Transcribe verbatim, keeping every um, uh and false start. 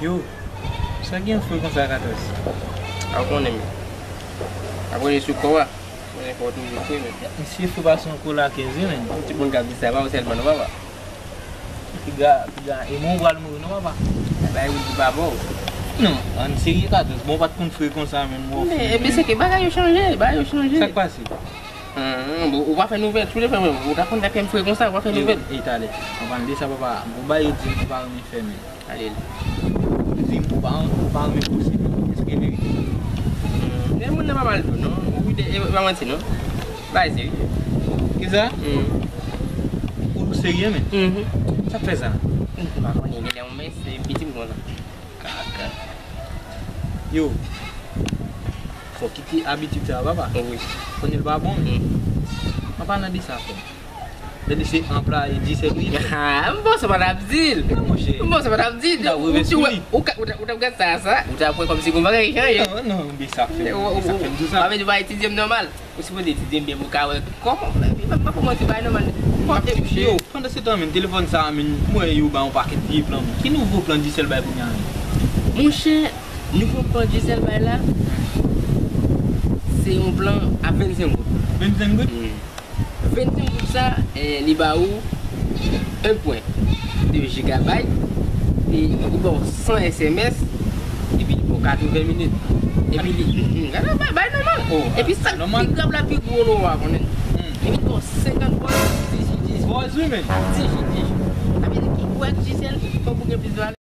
Yo, sa gen fre konsa, Katòz? A w konnen, men. Apre li sou kò a, konnen fò w toujou fre, men. Misye fre pase yon kola kenz wi, men. Yon ti moun k ap di sa, pa ou sèlman non, papa. Piga, piga, e mwen ou pral mouri non, papa. Bay ou di pa bon. Non, ann serye, Katòz. Bon, ou pa t konn fre konsa, men mwen fre. Men, men se ke bagay yo chanje, bagay yo chanje. Sa k pase? Hum, bon, ou pa fè nouvèl, tou le fè, ou ta konn fè m fre konsa, ou pa fè nouvèl. E, e, talè. An palan de sa, papa, gon bagay yo di m ou pa renmen fè, men. Ale. Yo di m ou pa, ou pa renmen posib. Èske e verite? Hum, men moun nan pa mal tou, non. Ou de, e pa manti, non. Bagay serye. Kisa? Hum. Ou serye, men? Mhm. Sa k fè sa? M pa konnen, genlè yon mès, se pitit m konsa. Kaka. Yo, fò w kite abitid sa, papa. Wi. Konnen l pa bon, men. An palan de sa, frè m. Tande se anplwaye Digicel ou ye? Ah, m panse w pa t ap di l. Monchè. M panse w pa t ap di l. Ou t wè, ou ka, ou t ap gad sa, sa, ou t ap wè kòmsi gon bagay ki chanje. Non, non, men sa k fè, sa k fè m di w sa. Pa vle di w pa etidye m nòmal. Ou sipoze etidye m byen pou w ka wè kòman, m pa pou manti, bay nòmal. Yo, pandan se tan, men, telefòn sa a, men, m wè yo bay yon pakèt vye plan, men. Ki nouvo plan Digicel bay kounye a, men? Monchè, nouvo plan Digicel bay la, se yon plan a vennsenk goud. Vennsenk goud? Hmm. Vennsenk goud sa, eh, li ba ou en pwen de jigabay, e li ba w san S M S, epi li ba w katreven minit. Epi li, hmm, gade bay, bay nòmal. Oh, epi sa k pi grav la, pi gwo lo a, konnen. Hmm. Epi li ba w senkant buzz, dix, dix. Buzz, wi, men. Dix, dix. Sa vle di ki wè Digicel, fòk ou gen plis valè.